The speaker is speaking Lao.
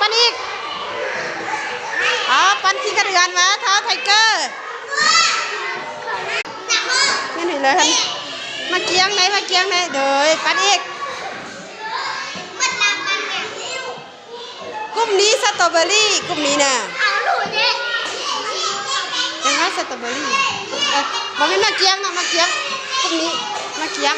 ປັ່ນອີກ. ເອົາ ປັ່ນຂີ້ກະເດືອນມາ ທ້າວໄທເກີ. ແມ່ນນີ້ເລີຍຫັ້ນ. ໝາກກຽງໃດ ໝາກກຽງໃດ. ໂດຍ ປັ່ນອີກ. ກຸ່ມນີ້ສະຕໍເບີຣີ ກຸ່ມນີ້ນະ. ເຫັນວ່າສະຕໍເບີຣີ. ເອີ ບໍ່ແມ່ນໝາກກຽງນະ ໝາກກຽງ. ກຸ່ມນີ້ໝາກກຽງ.